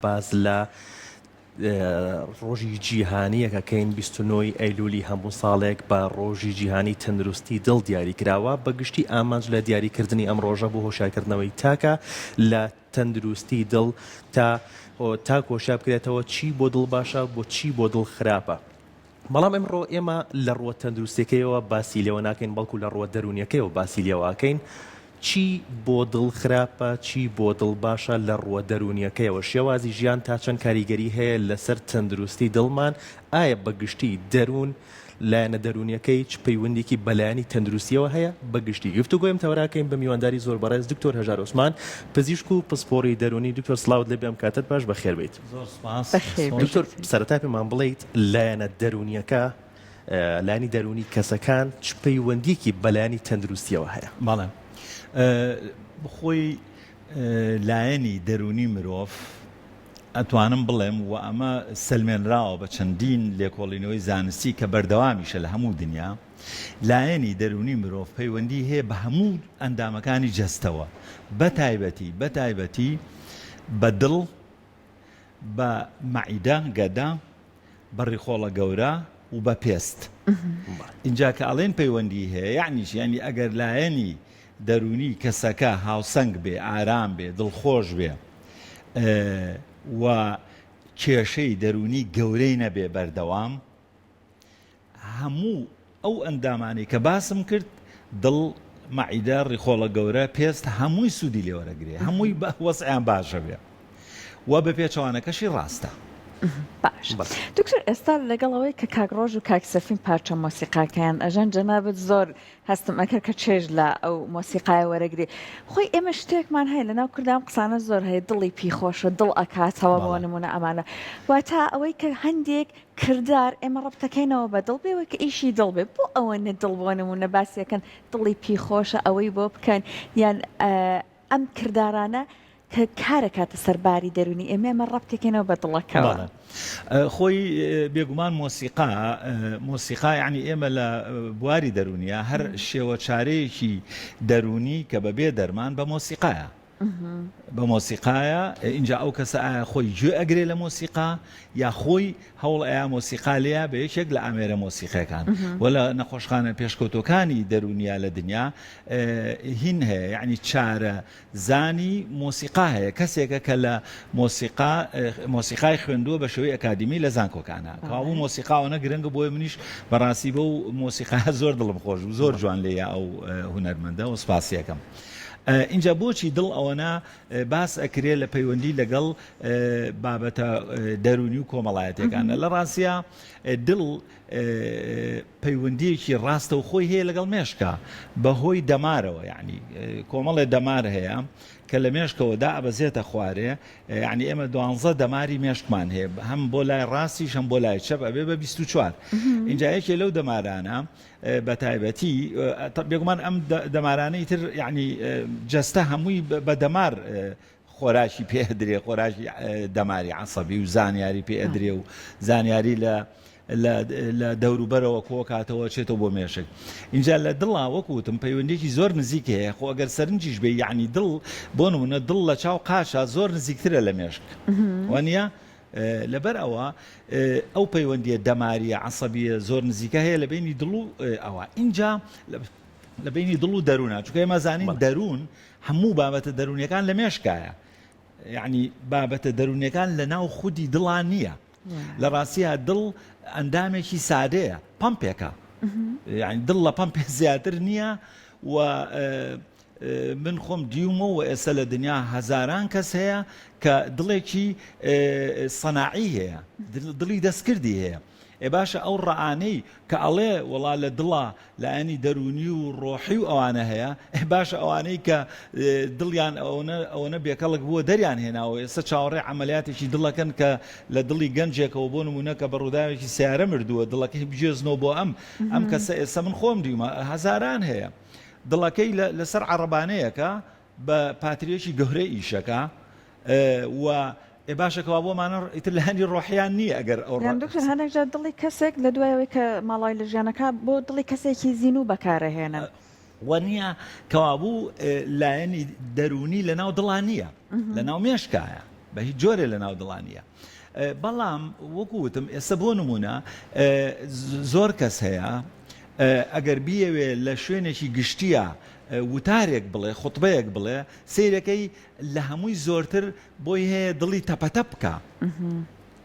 باس لە ڕۆژی جیهانییەک ئەکەین 29 ی ئەیلولی هەموو ساڵێک بە ڕۆژی جیهانی تەندروستی دڵ دیاری کراوە، بە گشتی ئامانج لە دیاریکردنی ئەم ڕۆژە بۆ هۆشیارکردنەوەی تاکە لە تەندروستی دڵ تا تاک هۆشیار بکرێتەوە چی بۆ دڵ باشە بۆ چی بۆ دڵ خراپە. بەڵام ئمڕۆ ئێمە لە ڕووە تەندروستیەکەیەوە باسی لێوە ناکەین بەڵکو لە ڕووە دەروونیەکەیەوە باسی لێوە ئەکەین چی بۆ دڵ خراپە چی بۆ دڵ باشە لە ڕووە دەروونیەکەیەوە شێوازی ژیان تا چەند کاریگەری هەیە لەسەر تەندروستی دڵمان ئایا بە گشتی دەروون لایەنە دەروونیەکەی چ پەیوەندیەکی بە لایەنی تەندروستیەوە هەیە بە گشتی گفتوگۆی ئەم تەوەرە ئەکەین بە میوانداری زۆر بەڕێز دکتۆر هەژار عوسمان پزیشک و پسپۆڕی دەروونی دکتۆر سڵاوت لێبێ ئەم کاتەت باش بەخێربێیت. زۆر سوپاس. بەخێر بێیت. دکتۆر سەرەتا پێمان بڵێیت لایەنە دەروونیەکە لایەنی دەروونی کەسەکان چ پەیوەندیەکی بە لایەنی تەندروستیەوە هەیە؟ بەڵێ خۆی لایەنی دەروونی مرۆڤ ئەتوانم بڵێم و ئەمە سەلمێنراوە بە چەندین لێکۆڵینەوەی زانستی کە بەردەوامیشە لە هەموو دنیا لایەنی دەروونی مرۆڤ پەیوەندی هەیە بە هەموو ئەندامەکانی جەستەوە بە تایبەتی بە تایبەتی بە دڵ بە مەعیدە، گەدە، بە ڕیخۆڵە گەورە و بە پێست. ئینجا کە ئەڵێن پەیوەندی هەیە یەعنی چی؟ یەعنی ئەگەر لایەنی دەروونی کەسەکە هاوسەنگ بێ، ئارام بێ، دڵخۆش بێ و کێشەی دەروونی گەورەی نەبێ بەردەوام، هەموو ئەو ئەندامانەی کە باسم کرد، دڵ، مەعیدە، ڕیخۆڵە گەورە، پێست، هەمووی سوودی لێ وەرەگرێ، هەمووی وەزعیان باشە بێ و بە پێچەوانەکەشی ڕاستە. باش دکتۆر ئێستا لەگەڵ ئەوەی کە کاک ڕۆژ و کاک سەفین پارچە مۆسیقاکەیان ئەژەن جەنابت زۆر هەستم ئەکرد کە چێژ لە ئەو مۆسیقایە وەرەگری خۆی ئێمە شتێکمان هەیە لەناو کوردا ئەم قسانە زۆر هەیە دڵی پی خۆشە دڵ ئەکاتەوە بۆ نمونە ئەمانە واتە ئەوەی کە هەندێک کردار ئێمە ڕەبتەکەینەوە بە دڵ بێ وەک ئیشی دڵ بێ بۆ ئەوەنە دڵ بۆ نمونە باسیەکەن دڵی پی خۆشە ئەوەی بۆ بکەن یان ئەم کردارانە کە کارەکاتە سەر باری دەرونی ئێمە ئێمە ڕەبتێکەینەوە بە دڵەکەوە. بەڵێ خۆی بێگومان مۆسیقا مۆسیقا یعنی ئێمە لە بواری دەرونیە هەر شێوە چارەیەکی دەرونی کە بەبێ دەرمان بە مۆسیقایە بە مۆسیقایە ئینجا ئەو کەسە ئایا خۆی گوێ ئەگرێ لە مۆسیقا یا خۆی هەوڵ ئەیا مۆسیقا لێیا بە یەکێک لە ئامێرە مۆسیقیەکان و لە نەخۆشخانە پێشکەوتوەکانی دەرونیا لە دنیا هین هەیە یعنی چارە زانی مۆسیقا هەیە کەسێکە کە لە مۆسیقا مۆسیقای خوێندووە بە شێوەی ئەکادیمی لە زانکۆکانە کەوابوو مۆسیقا ئەوەنە گرنگە بۆیە منیش بەڕاستی بەو مۆسیقا زۆر دڵم خۆش بوو زۆر جوان لێیا ئەو هونەرمەندە و سپاسیەکەم ئینجا بۆچی دڵ ئەوەنە باس ئەکرێ لە پەیوەندی لەگەڵ بابەتە دەروونی و کۆمەڵایەتەکانە لە ڕاستیا دڵ پەیوەندیەکی ڕاستەوخۆی هەیە لەگەڵ مێشکا بەهۆی دەمارەوە یعنی کۆمەڵێ دەمار هەیە کە لە مێشکەوە دائەبەزێتە خوارێ یعنی ئێمە دوانزە دەماری مێشکمان هەیە هەم بۆ لای ڕاستیش هەم بۆ لای چەپ ئەبێ بە 24 اینجا یەکێ لەو دەمارانە بە تایبەتی بێگومان ئەم دەمارانەی تر یعنی جەستە هەمووی بە دەمار خۆراکی پێ ئەدرێ خۆراکی دەماری عەسەبی و زانیاری پێ ئەدرێ و زانیاری لە لە دەوروبەرەوە کۆکاتەوە چێتەوە بۆ مێشک اینجا لە دڵا وەکو وتم پەیوەندێکی زۆر نزیک هەیە خۆ ئەگەر سەرنجیش بێ یعنی دڵ بۆ نمونە دڵ لە چاو قاچە زۆر نزیکترە لە مێشک وانە لەبەر ئەوە ئەو پەیوەندیە دەماریە عەسەبیە زۆر نزیکە هەیە لە بینی دڵ و ئەوە اینجا لە بینی دڵ و دەروونە چونکە ئێمە زانین دەروون هەموو بابەتە دەروونیەکان لە مێشکایە یعنی بابەتە دەروونیەکان لە ناو خودی دڵان نییە لە ڕاستیە دڵ ئەندامێکی سادەیە پمپێکە یعنی دڵ لە پمپێ زیاتر نییە و من خۆم دیومە و ئێستا لە دنیا هەزاران کەس هەیە کە دڵێکی سەناعی هەیە دڵی دەستکردی هەیە ئێ باشە ئەو ڕەئانەی کە ئەڵێ وەڵا لە دڵا لایەنی دەروونی و ڕۆحی و ئەوانە هەیە، ئێ باشە ئەوانەی کە دڵیان ئەوەنە ئەوەنە بێکەڵک بووە دەریان هێناوە ئێستا چاوەڕێ عەمەلیاتێکی دڵ ئەکەن کە لە دڵی گەنجێکەوە بۆ نموونە کە بە ڕووداوێکی سەیارە مردووە دڵەکەی بگوێزنەوە بۆ ئەم ئەم کەسە ئێستا من خۆم دیومە هەزاران هەیە دڵەکەی لەسەر عەڕەبانەیەکە بە پاتریەکی گەورە ئیشەکا و ئێ باشە کەوا بۆ مانە ئیتر لایەنی ڕۆحیان نییە ئەگەر ئەو یان دکتۆر هەندێک جار دڵی کەسێک لە دوای ئەوەی کە ماڵاوی لە ژیانەکە بۆ دڵی کەسێکی زینوو بەکارەهێنن. وە نییە کەوابوو لایەنی دەروونی لەناو دڵا نییە لەناو مێشکایە. بە هیچ جۆرێ لە ناو دڵا نییە. بەڵام وەکو وتم ئێستا بۆ نموونە زۆر کەس هەیە ئەگەر بیەوێ لە شوێنێکی گشتیە وتارێک بڵێ خوتبەیەک بڵێ سەیرەکەی لە هەمووی زۆرتر بۆی هەیە دڵی تەپەتەپ بکا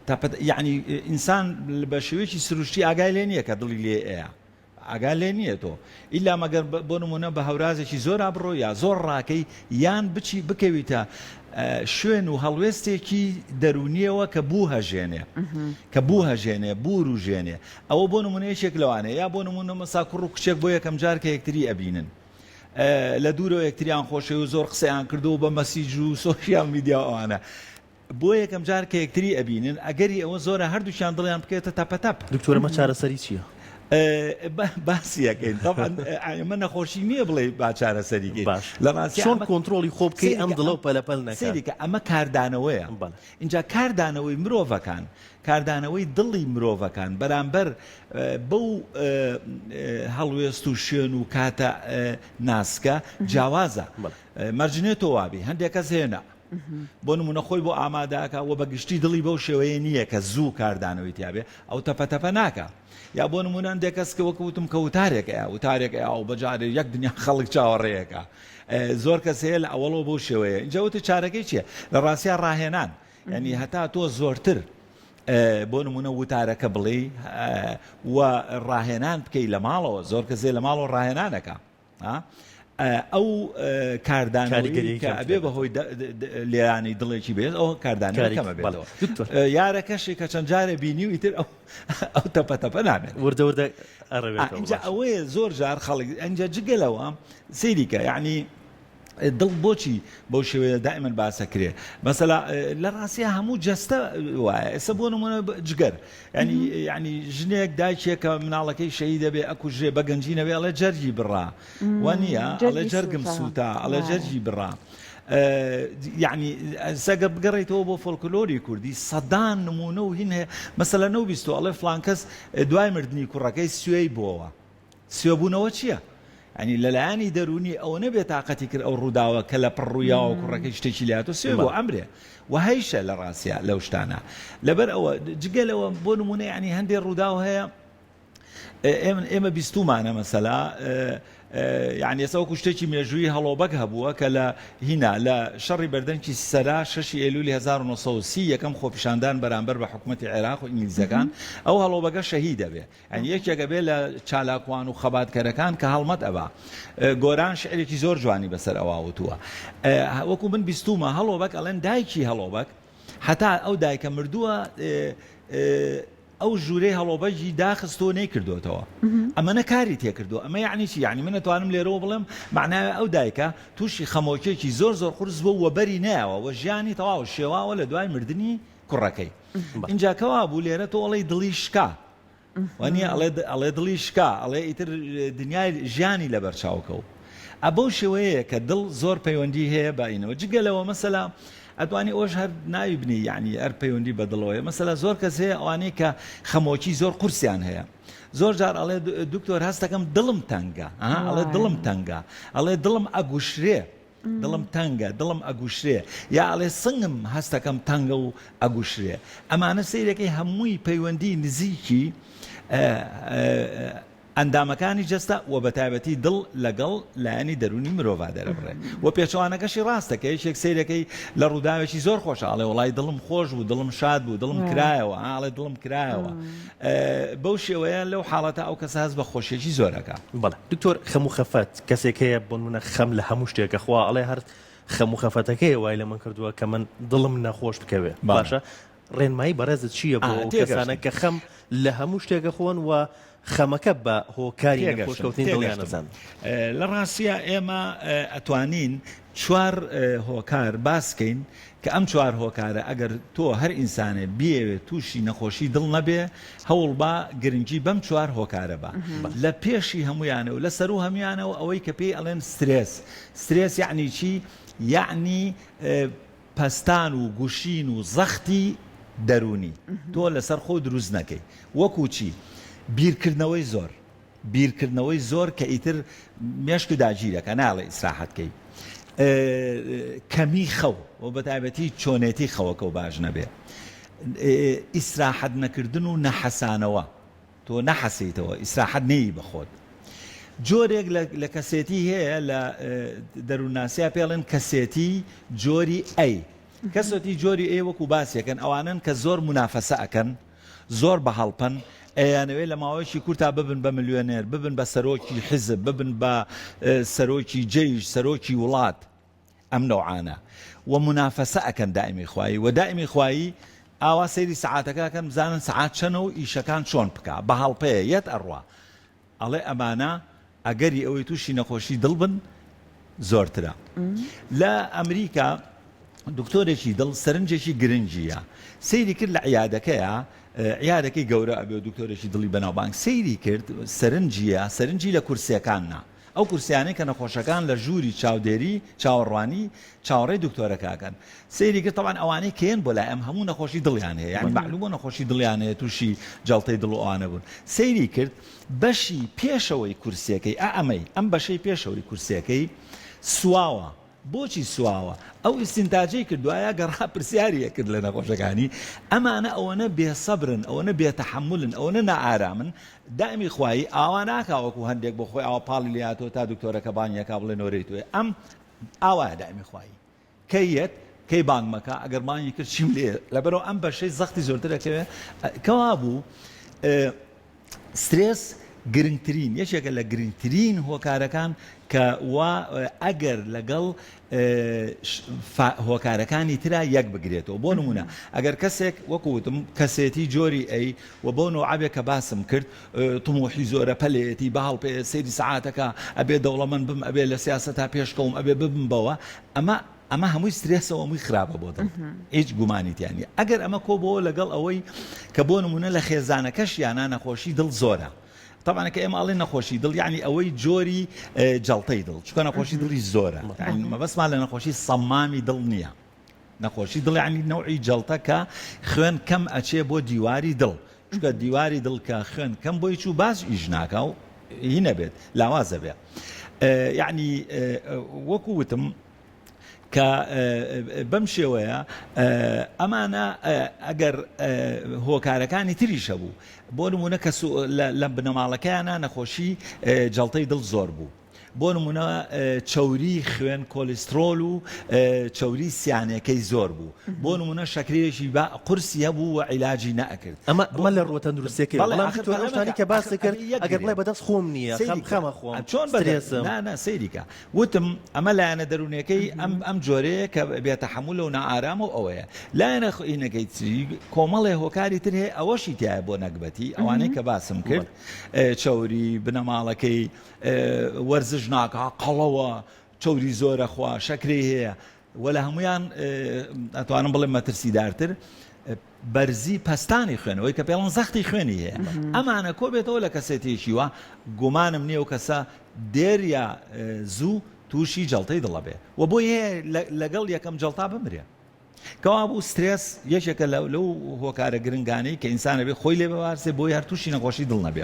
تەپەت یعنی ئینسان بە شێوەیەکی سروشتی ئاگای لێ نییە کە دڵی لێ ئەیا ئاگا لێ نییە تۆ ئیلا مەگەر بۆ نمونە بە هەورازێکی زۆرا بڕۆ یا زۆر ڕاکەی یان بچی بکەویتە شوێن و هەڵوێستێکی دەرونیەوە کە بوو هەژێنێ کە بوو هەژێنێ بوروژێنێ ئەوە بۆ نمونە یەکێک لەوانەیە یا بۆ نمونە مەسا کوڕ و کچێک بۆ یەکەم جار کە یەکتری ئەبینن لە دوورەوە یەکتریان خۆشەوێ و زۆر قسەیان کردو بە message و social media و ئەوانە بۆ یەکەم جار کە یەکتری ئەبینن ئەگەری ئەوە زۆرە هەردووکیان دڵیان بکەوێتە تەپە تەپ. دکتۆر ئەمە چارەسەری چییە؟ باسی ئەکەین تەبعەن ئەمە نەخۆشی نییە بڵێ با چارەسەری کەین باش لە ڕاستیا چۆن ئەمە کۆنترۆڵی خۆ بکەی سەیری ئەم کە دڵە ئەم و پەلەپەل نەکات؟ سەیری کە ئەمە کاردانەوەیە بەڵێ. ئینجا کاردانەوەی مرۆڤەکان کاردانەوەی دڵی مرۆڤەکان بەرامبەر بەو هەڵوێست و شوێن و کاتە ناسکە جیاوازە مەرج نییە تۆ وابی هەندێک کەس هەیە نا بۆ نمونە خۆی بۆ ئامادەکە و بە گشتی دڵی بەو شێوەیە نییە کە زوو کاردانەوەی تیاابێ ئەو تەپە تەپە ناکە یا بۆ نمونە هەندێک کەس کە وەکو وتم کە وتارێک ئەیا وتارێک ئەیا و بەجارێ یەک دنیا خەڵک چاوەڕێیەکە زۆر کەس هەیە لە ئەوەڵەوە بەو شێوەیە اینجا وتە چارەکەی چییە لە ڕاستیا ڕاهێنان یعنی هەتا تۆ زۆرتر بۆ نمونە وتارەکە بڵێ و ڕاهێنان بکەی لە ماڵەوە زۆر کەسێ لە ماڵەوە ڕاهێنانەکە ئەو کاردانەوەی کە ئەبێ بەهۆی لێرانی دڵێکی بێت ئەو کاردانەوە کەمە بێتەوە یارەکەشی کە چەند جارێ بینی و ئیتر ئەو تەپە تەپە نامێت وردە وردە ئەڕەوێتەوە. ئینجا ئەوەیە زۆر جار خەڵک ئەنجا جگە لەوە سەیری کە یعنی دڵ بۆچی بەو شێوەیە دائیمەن باسەکرێ مەسەلا لە ڕاستیا هەموو جەستە وایە ئێستا بۆ نمونە جگەر ینی ینی ژنێک دایکێکە مناڵەکەی شەهی دەبێ ئەکوژرێ بە گەنجی نەبێ ئەڵێ جەرگی بڕا وە نییە ئەڵێ جەرگم سووتا ئەڵێ جەرگی بڕا. یعنی سەگە بگەڕێتەوە بۆ فۆلکلۆری کوردی سەدان نمونە و هین هەیە مەسەلە نەوبیستۆ ئەڵێ فلانکەس دوای مردنی کوڕەکەی سوێی بۆوە سوێبوونەوە چییە؟ یانی لەلایەنی دەروونی ئەوەنە بێتاقەتی کرد ئەو ڕووداوە کە لە پڕ ڕوویاوە کوڕەکەی شتێکی لێ هاتووە سوێ بوو ئەمرێ و هەیشە لە ڕاستیا لەو شتانە لەبەر ئەوە جگە لەوە بۆ نموونە یانی هەندێ ڕووداو هەیە ئێمە ئێمە بیستومانە مەسەلا یعنی ئێستا وەکو شتێکی مێژووی هەڵۆبەگ هەبووە کە لە هینا لە شەڕی بەردەنکی سەرا شەشی ئەیلولی 1930 یەکەم خۆپیشاندان بەرامبەر بە حکوومەتی عێراق و ئینگلیزەکان ئەو هەڵۆبەگە شەهید دەبێ یانی یەکێک ئەبێ لە چالاکوان و خەباتکەرەکان کە هەڵمەت ئەبا. گۆران شعرێکی زۆر جوانی بەسەر ئەوا وتووە. وەکو من بیستوومە هەڵۆبەک ئەڵێن دایکی هەڵۆبەک هەتا ئەو دایکە مردووە ئەو ژوورەی هەڵۆبەگی داخستووە نەیکردۆتەوە. ئەمەنە کاری تێکردووە. ئەمە یەعنی چی؟ یەعنی من ئەتوانم لێرەوە بڵێم مەعنای ئەو دایکە تووشی خەمۆکیەکی زۆر زۆر قورس بووە و وەبەری نایەوە و ژیانی تەواو شێواوە لە دوای مردنی کوڕەکەی. ئینجا کەوابوو لێرە تۆ ئەڵێی دڵی شکا وانیە ئەڵێ ئەڵێ دڵی شکا ئەڵێ ئیتر دنیای ژیانی لەبەر چاو کەو ئە بەو شێوەیەیە کە دڵ زۆر پەیوەندی هەیە بە ئینەوە جگە لەوە مەسەلا ئەتوانی ئەوش هەر ناوی بنی یعنی هەر پەیوەندی بە دڵەوەیە مەسەلا زۆر کەس هەیە ئەوانەی کە خەمۆکی زۆر قورسیان هەیە زۆر جار ئەڵێ دکتۆر هەستەکەم دڵم تەنگە ئەڵێ دڵم تەنگە ئەڵێ دڵم ئەگوشرێ دڵم تەنگە، دڵم ئەگوشرێ، یا ئەڵێ سنگم هەستەکەم تەنگە و ئەگوشرێ. ئەمانە سەیرەکەی هەمووی پەیوەندی نزیکی ئەندامەکانی جەستە و بەتایبەتی دڵ لەگەڵ لایەنی دەروونی مرۆڤا دەرەبڕێ و پێچەوانەکەشی ڕاستە کە یەکێک سەیرەکەی لە ڕووداوێکی زۆر خۆشە ئەڵێ وەڵای دڵم خۆش بوو دڵم شاد بوو دڵم کرایەوە ئەڵێ دڵم کرایەوە بەو شێوەیە لەو حاڵەتە ئەو کەسە هەست بە خۆشیەکی زۆر ئەکا. بەڵێ دکتۆر خەم و خەفەت کەسێک هەیە بۆ نمونە خەم لە هەموو شتێک ئەخوا ئەڵێ هەر خەم و خەفەتەکەیە وای لە من کردووە کە من دڵم نەخۆش بکەوێ باشە ڕێنمایی بەڕێزت چییە بۆ ئەو کەسانە کە خەم لە هەموو شتێک ئەخۆن و خەمەکە بە هۆکاری نەخۆشکەوتنی دڵیان ئەزانن؟ لە ڕاستیا ئێمە ئەتوانین چوار هۆکار باس کەین کە ئەم چوار هۆکارە ئەگەر تۆ هەر ئینسانێ بیەوێ تووشی نەخۆشی دڵ نەبێ هەوڵ با گرنگی بەم چوار هۆکارە با لە پێشی هەموویانەوە لە سەروو هەموویانەوە ئەوەی کە پێی ئەڵێن سترێس سترێس یەعنی چی یەعنی پەستان و گوشین و زەختی دەروونی تۆ لەسەر خۆو دروست نەکەی وەکوو چی بیرکردنەوەی زۆر بیرکردنەوەی زۆر کە ئیتر مێشک داگیرەکە نایەڵێ ئیسراحەت کەی. کەمی خەو و بەتایبەتی چۆنێتی خەوەکە و باش نەبێ، ئیسراحەت نەکردن و نەحەسانەوە، تۆ نەحەسێیتەوە، ئیسراحەت نەیی بە خۆت. جۆرێک لە کەسێتی هەیە لە دەروونناسیا پێڵێن کەسێتی جۆری A. کەسێتی جۆری A وەکو باسیەکەن ئەوانەن کە زۆر مونافەسە ئەکەن، زۆر بە هەڵپەن، ئەیانەوێ لە ماوەیەکی کورتا ببن بە ملیۆنێر، ببن بە سەرۆکی حیزب، ببن بە سەرۆکی جەیش، سەرۆکی وڵات. ئەم نەوعانە و مونافەسە ئەکەن دائمی خوایی و دائمی خوایی ئاوا سەیری سەعاتەکە ئەکەن بزانن سەعات چەنە و ئیشەکان چۆن بکا بە هەڵپەیە یەت ئەڕوا ئەڵێ ئەمانە ئەگەری ئەوەی تووشی نەخۆشی دڵ بن زۆرترە لە ئەمریکا دکتۆرێکی دڵ سەرنجێکی گرنگیە سەیری کرد لە عیادەکەیە عیادەکەی گەورە ئەبێ و دکتۆرێکی دڵی بەناوبانگ سەیری کرد سەرنجیە سەرنجی لە کورسیەکان نا ئەو کورسیانەی کە نەخۆشەکان لە ژووری چاودێری چاوەڕوانی چاوەڕێی دکتۆرەکە ئەکەن سەیری کرد تەبعەن ئەوانەی کە یەن بۆ لای ئەم هەموو نەخۆشی دڵیان هەیە یانی مەعلومە نەخۆشی دڵیان هەیە تووشی جەڵتەی دڵ و ئەوانە بوون سەیری کرد بەشی پێشەوەی کورسیەکەی ئا ئەمەی ئەم بەشەی پێشەوەی کورسیەکەی سواوە بۆچی سواوە؟ ئەو ئیستینتاجەی کرد دوایە گەڕا پرسیاری ئەکرد لە نەخۆشەکانی، ئەمانە ئەوەنە بێ سەبرن، ئەوەنە بێ تەحەمولن، ئەوەنە نائارامن، دائمی خوایی ئاوا ناکا وەکو هەندێک بۆ خۆی ئاوا پاڵی لێ هاتووە تا دکتۆرەکە بانگی ئەکا بڵێ نۆرەی تۆیە، ئەم ئاوایە دائمی خوایی کەی یەت کەی بانگ مەکا، ئەگەر بانگی کرد چیم لێ، لەبەرئەوە ئەم بەشەی زەختی زۆرتر ئەکەوێ، کەوابوو سترێس گرنگترین یەکێکە لە گرنگترین هۆکارەکان کە وا ئەگەر لەگەڵ هۆکارەکانی ترا یەک بگرێتەوە بۆ نمونە ئەگەر کەسێک وەکو وتم کەسێتی جۆری A و بەو نەوعە بێ کە باسم کرد تموحی زۆرە پەلێتی بە هەڵپێ سەیری سەعاتەکە ئەبێ دەوڵەمەند بم ئەبێ لە سیاسەتا پێشکەوم ئەبێ ببم بەوە ئەمە ئەمە هەمووی سترێسە و هەمووی خراپە بۆ دڵ هیچ گومانی تیا نییە ئەگەر ئەمە کۆبەوە لەگەڵ ئەوەی کە بۆ نمونە لە خێزانەکەشیانە نەخۆشی دڵ زۆرە طبعا کە ئێمە ئەڵێن نەخۆشی دڵ یعنی ئەوەی جۆری جەڵتەی دڵ چونکە نەخۆشی دڵی زۆرە یعنی مەبەستمان لە نەخۆشی سەمامی دڵ نییە نەخۆشی دڵ یعنی نەوعی جەڵتە کە خوێن کەم ئەچێ بۆ دیواری دڵ چونکە دیواری دڵ کە خوێن کەم بۆی چوو باش ئیش ناکا و هی نەبێت لاوازە بێ یعنی وەکو وتم کە بەم شێوەیە ئەمانە ئەگەر هۆکارەکانی تریش هەبوو بۆ نمونە کەس لە بنەماڵەکەیانە نەخۆشی جەڵتەی دڵ زۆر بوو بۆ نموونە چەوری خوێن کۆلیسترۆل و چەوری سیانەکەی زۆر بوو بۆ نموونە شەکرەیەکی با قورسی هەبوو و عیلاجی نەئەکرد. ئەمە ئەمە لە ڕووە تەندروستیەکەی بەڵێ بەڵام ئاخر دکتۆر ئەو شتانەی پەلەمەکە کە ئاخر باست کرد ئەبێ یەک ئەگەر گرێ بڵێ بەدەست خۆم نییە خەم سەیری کە خەمە خۆم چۆن بەدەست سترێسم. نا نا سەیری کە وتم ئەمە لایەنە دەروونیەکەی ئەم ئەم جۆرەیە کە بێتەحەمولە و نائارامە و ئەوەیە لایەنە خ- ینەکەی تری کۆمەڵێ هۆکاری تر هەیە ئەوەشی تیایە بۆ نەگبەتی ئەوانەی کە باسم کرد چەوری بنەماڵەکەی وەرزش ناکا قەڵەوە چەوری زۆرە خوا شەکرەی هەیە وە لە هەمویان ئەتوانم بڵێم مەترسیدارتر بەرزی پەستانی خوێنەوەی کە پێڵەن زەختی خوێنی هەیە ئەمانە کۆ بێتەوە لە کەسێتێکی وا گومانم نییە و کەسە دێر یا زوو تووشی جەڵتەی دڵە بێ و بۆی هەیە لەگەڵ یەکەم جەڵتا بمرێ کەوابوو سترێس یەکێکە لەو هۆکارە گرنگانەی کە ئینسان ئەبێ خۆی لێ بپارێزێ بۆی هەر تووشی نەخۆشی دڵ نەبێ.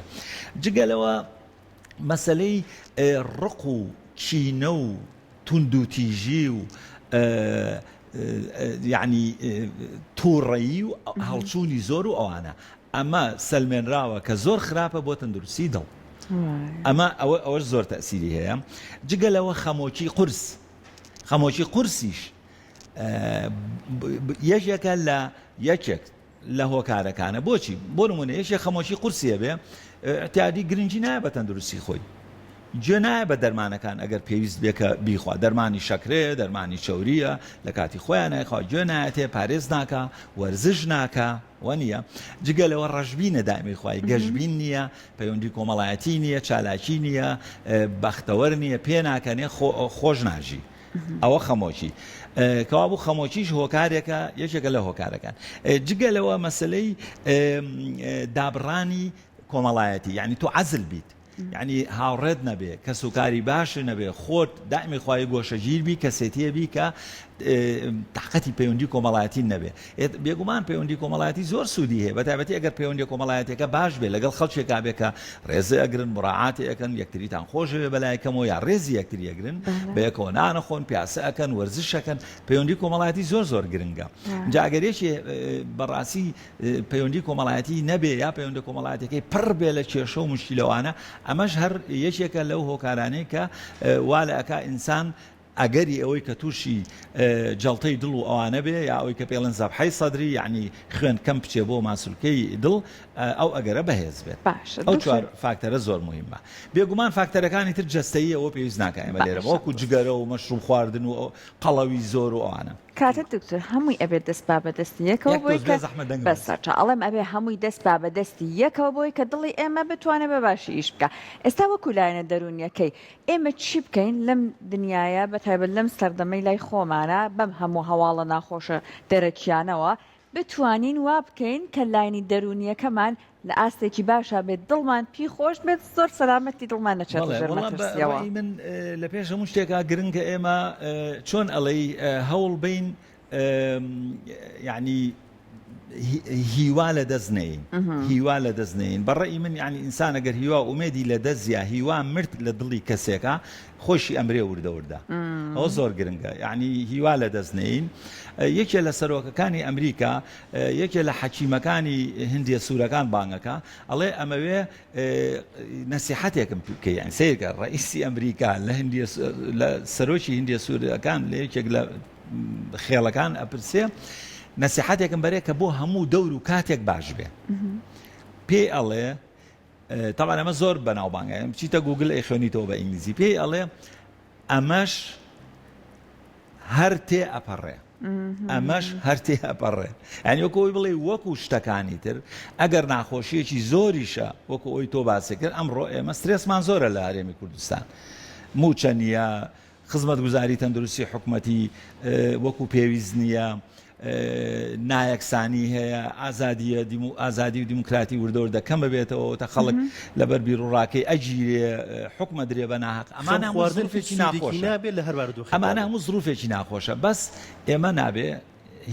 جگە لەوە مەسەلەی ڕق و کینە و توندوتیژی و یعنی تووڕەیی و هەڵچوونی زۆر و ئەوانە ئەمە سەلمێنراوە کە زۆر خراپە بۆ تەندروستی دڵ ئەمە ئەوە ئەوەش زۆر تەسیری هەیە جگە لەوە خەمۆکی قورس خەمۆکی قورسیش یەکێکە لە یەکێک لە هۆکارەکانە بۆچی بۆ نمونە یەکێک خەمۆکی قورسی هەبێ اعتیادی گرنگی نایە بە تەندروستی خۆی گوێ نایە بە دەرمانەکان ئەگەر پێویست بێ کە بیخوا دەرمانی شەکرەیە دەرمانی چەوریە لە کاتی خۆیان نایخوا گوێ نایەتێ پارێز ناکا وەرزش ناکا وە نییە جگە لەوە ڕەشبینە دائمی خوای گەشبین نییە پەیوەندی کۆمەڵایەتی نییە چالاکی نییە بەختەوەر نییە پێ ناکەنێ خۆش ناژی ئەوە خەمۆکی کەوابوو خەمۆکیش هۆکارێکە یەکێکە لە هۆکارەکان جگە لەوە مەسلەی دابڕانی کۆمەڵایەتی یعنی تۆ عزل بیت یعنی هاوڕێت نەبێ کەس و کاری باش نەبێ خۆت دائمی خی گۆشەگیر بی کەسێتیە بی کە تاقەتی پەیوەندی کۆمەڵایەتی نەبێ. بێگومان پەیوەندی کۆمەڵایەتی زۆر سوودی هەیە، بەتایبەتی ئەگەر پەیوەندیە کۆمەڵایەتیەکە باش بێ، لەگەڵ خەڵکێکا بێ کە ڕێزێ ئەگرن، موراعاتی ئەکەن، یەکتریتان خۆش ئەوێ بەلای کەمەوە یا ڕێزی یەکتری ئەگرن، بەیەکەوە نان ئەخۆن، پیاسە ئەکەن، وەرزش ئەکەن، پەیوەندی کۆمەڵایەتی زۆر زۆر گرنگە. جا ئەگەر یەکێ بەڕاستی پەیوەندی کۆمەڵایەتی نەبێ یا پەیوەندە کۆمەڵایەتیەکەی پڕ بێ لە کێشە و موشکیلەوانە، ئەمەش هەر یەکێکە لەو هۆکارانەی کە وا لە ئەکا ئینسان ئەگەری ئەوەی کە تووشی جەڵتەی دڵ و ئەوانە بێ یا ئەوەی کە پێڵێن زەبحەی سەدری یەعنی خوێن کەم بچێ بۆ ماسولکەی دڵ ئەو ئەگەرە بەهێز بێت. باشە ئەو دکتۆر. چوار فاکتەرە زۆر موهیمە. بێگومان فاکتەرەکانی تر جەستەییە ئەوە پێویست ناکا ئێمە لێرە باشە. وەکو جگەرە و مەشروب خواردن و قەڵەوی زۆر و ئەوانە. کاکە دکتۆر هەمووی ئەبێت دەست با بە دەستی یەکەوە یەک بۆی تۆز کە بێ زەحمەت دەنگم بەرز. بەسەرچاو ئەڵێم ئەبێ هەمووی دەست با بە دەستی یەکەوە بۆی کە دڵی ئێمە بتوانێ بە باشی ئیش بکا ئێستا وەکو لایەنە دەروونیەکەی ئێمە چی بکەین لەم دنیایە بە تایبەت لەم سەردەمەی لای خۆمانە بەم هەموو هەواڵە ناخۆشە دەرەکیانەوە بتوانین وا بکەین کە لاینی دەروونیەکەمان لە ئاستێکی باشا بێت دڵمان پی خۆش بێت زۆر سەلامەتی دڵمان نەچێتە بەڵێ ژێر وەڵا بە مەترسیەوە. ڕەئی من لە پێش هەموو شتێکا گرنگە ئێمە چۆن ئەڵێی هەوڵ بەین یعنی هیوا لە دەست نەین هیوا لە دەست نەین بە ڕەئی من یعنی ئینسان ئەگەر هیوا و ئومێدی لە دەست یا هیوا مرد لە دڵی کەسێکا خۆشی ئەمرێ وردە وردە ئەوە زۆر گرنگە یعنی هیوا لە دەست نەین یەکێ لە سەرۆکەکانی ئەمریکا یەکێ لە حەکیمەکانی هندیە سوورەکان بانگەکە ئەڵێ ئەمەوێ نەسیحەتێکم پێ بکەی یعنی سەیرکە ڕئیسی ئەمریکا لە هندیە لە سەرۆکی هندیە سوورەکان لە یەکێک لە خێڵەکان ئەپرسێ نەسیحەتێکم بەرێ کە بۆ هەموو دەور و کاتێک باش بێ پێی ئەڵێ تاوان ئەمە زۆر بەناوبانگە بچیتە گوگل ئەیخوێنیتەوە بە ئینگلیزی پێی ئەڵێ ئەمەش هەر تێ ئەپەڕێ ئەمەش هەر تێ ئەپەڕێ یعنی وەکو ئەوی بڵێ وەکو شتەکانی تر ئەگەر ناخۆشیەکی زۆریشە وەکو ئەوی تۆ باسی کرد ئەمڕۆ ئێمە سترێسمان زۆرە لە هەرێمی کوردستان موچە نییە خزمەتگوزاری تەندروستی حکومەتی وەکو پێویست نییە، نایەکسانی هەیە، ئازادیە ئازادی و دیموکراتی وردە وردە کەم ببێتەوە تا خەڵک لەبەر بیروڕاکەی ئەگیرێ، حوکم ئەدرێ بە ناهەق، ئەمانە هەموو زروفێکی ناخۆشە، ئەمانە هەموو زروفێکی ناخۆشە، بەس ئێمە نابێ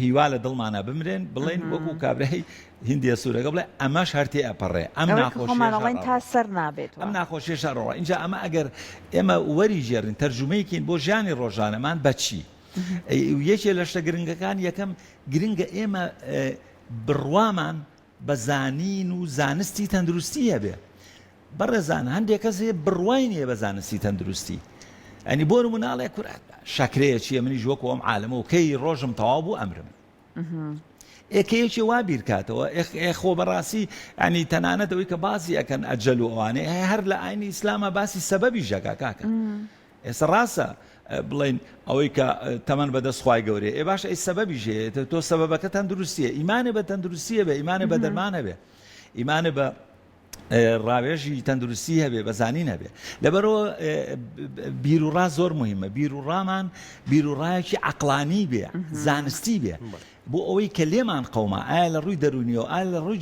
هیوا لە دڵمانا بمرێن بڵێین وەکو کابرای هندیە سوورەکە بڵێ ئەمەش هەر تێ ئەپەڕێ ئەم ناخۆشیەش تا سەر نابێت ئەم ناخۆشیەش هەر ڕۆڵە ئینجا ئەمە ئەگەر ئێمە وەری ژێرین تەرجومەیکەین بۆ ژیانی ڕۆژانەمان بە چی یەکێ لە شتە گرنگەکان یەکەم گرنگە ئێمە بڕوامان بە زانین و زانستی تەندروستی هەبێ بەڕێزان هەندێک کەس هەیە بڕوای نییە بە زانستی تەندروستی ئەنی بۆ نمونە ئەڵێ کورە شەکرەیە چییە منیش وەکو ئەم عالەمە و کەی ڕۆژم تەواو بوو ئەمرم ئێ کە یەکێ وا بیرکاتەوە ئێ خۆ بەڕاستی ئەنی تەنانەت ئەوەی کە باسی ئەکەن ئەجەل و ئەوانەیە هەر لە ئاینی ئیسلاما باسی سەبەبیش ئەکا کاکە ئێستا ڕاستە بڵێین ئەوەی کە تەمەن بەدەست خوای گەورەیە ئێ باشە ئەی سەبەبیش هەیە تۆ سەبەبەکە تەندروستیە ئیمانێ بە تەندروستیە بێ ئیمانێ بە دەرمان هەبێ ئیمانێ بە ڕاوێژی تەندروستی هەبێ بە زانین هەبێ لەبەرەوە بیروڕا زۆر مهمە بیروڕامان بیروڕایەکی عقلانی بێ زانستی بێ بۆ ئەوەی کە لێمان قەوما ئایا لە ڕووی دەروونیەوە ئایا لە ڕووی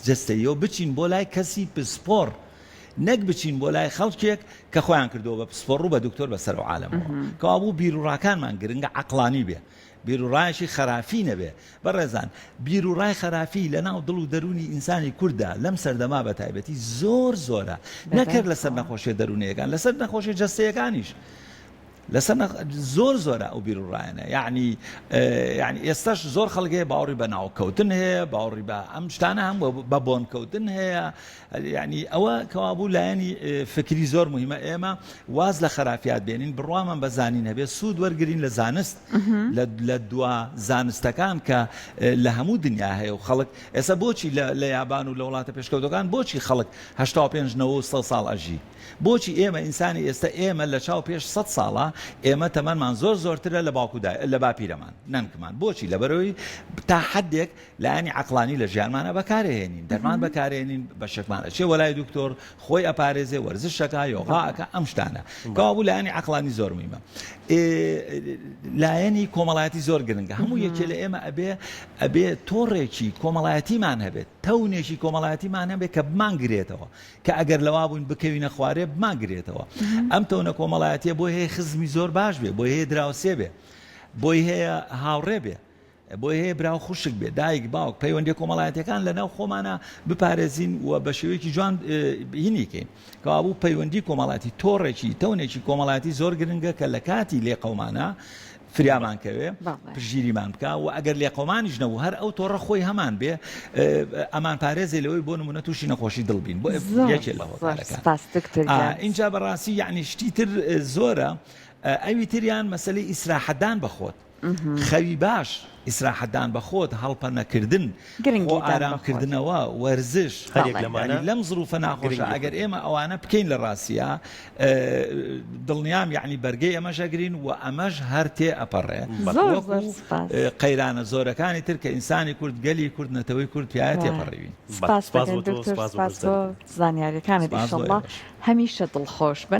جەستەییەوە بچین بۆ لای کەسی پسپۆڕ نەک بچین بۆ لای خەڵکێک کە خۆیان کردووە بە پسپۆڕ و بە دکتۆر بەسەر ئەو عالەمەوە. کەوابوو بیروڕاکانمان گرنگە عەقڵانی بێ. بیروڕایەکی خەرافی نەبێ. بەڕێزان بیروڕای خەرافی لە ناو دڵ و دەروونی ئینسانی کورددا لەم سەردەما بە تایبەتی زۆر زۆرە. نەک هەر لەسەر نەخۆشیە دەروونییەکان لەسەر نەخۆشیە جەستەیەکانیش. لەسەر زۆر زۆرە ئەو بیروڕایانە یعنی یعنی ئێستاش زۆر خەڵک هەیە باوەڕی بە ناوکەوتن هەیە باوەڕی بە ئەم شتانە هەم بە بۆنکەوتن هەیە یعنی ئەوە کەوابوو لایەنی فکری زۆر مهمە ئێمە واز لە خەرافیات بێنین بڕوامان بە زانین هەبێ سوود وەرگین لە زانست لە دوا زانستەکان کە لە هەموو دنیا هەیە و خەڵک ئێستا بۆچی لە یابان و لە وڵاتە پێشکەوتەکان بۆچی خەڵک 85 90 ساڵ ئەژی بۆچی ئێمە ئینسانی ئێستا ئێمە لە چاو پێش سەد ساڵا ئێمە تەمەنمان زۆر زۆرترە لە باوک و دای لە باپیرەمان نەنکمان بۆچی لەبەرئەوەی تا حەدێک لایەنی عەقڵانی لە ژیانمانا بەکارئەهێنین دەرمان بەکارئەهێنین بەشێکمان ئەچێ وەلای دکتۆر خۆی ئەپارێزێ وەرزش ئەکا یۆغا ئەکا ئەم شتانە کەوابوو لایەنی عەقڵانی زۆر مهمە لایەنی کۆمەڵایەتی زۆر گرنگە هەموو یەکێ لە ئێمە ئەبێ ئەبێ تۆڕێکی کۆمەڵایەتیمان هەبێت تەونێکی کۆمەڵایەتیمان هەبێت کە بمانگرێتەوە کە ئەگەر لەوا بووین بکەوینە خوارێ بمانگرێتەوە. ئەم تەونە کۆمەڵایەتیە بۆی هەیە خزمی زۆر باش بێ، بۆی هەیە دراوسێ بێ. بۆی هەیە هاوڕێ بێ، بۆی هەیە برا و خوشک بێ، دایک، باوک، پەیوەندیە کۆمەڵایەتیەکان لە ناو خۆمانا بپارێزین و بە شێوەیەکی جوان هینی کەین. کەوابوو پەیوەندی کۆمەڵایەتی تۆڕێکی، تەونێکی کۆمەڵایەتی زۆر گرنگە کە لە کاتی لێقەومانا فریامان کەوێ، پشتگیریمان بکا و ئەگەر لێقەومانیش نەبوو هەر ئەو تۆڕە خۆی هەمان بێ ئەمان پارێزێ لەوەی بۆ نمونە تووشی نەخۆشی دڵ بین بۆ یەکێ لە هۆکارەکان. ئینجا بەڕاستی یەعنی شتی تر زۆرە ئەوی تریان مەسەلەی ئیسراحەتدان بە خۆت. خەوی باش، ئیسراحەتدان بە خۆت، هەڵپە نەکردن، خۆ ئارام کردنەوە، وەرزش، یانی لەم زروفە ناخۆشە ئەگەر ئێمە ئەوانە بکەین لە ڕاستیا دڵنیام یانی بەرگەی ئەمەش ئەگرین و ئەمەش هەر تێ ئەپەڕێ وەکو قەیرانە زۆرەکانی تر کە ئینسانی کورد، گەلی کورد، نەتەوەی کورد پیایا تێپەڕیوین. سپاس دەکەین دکتۆر، سپاس بۆ زانیاریەکانت، ئیشەڵڵا هەمیشە دڵخۆش بن.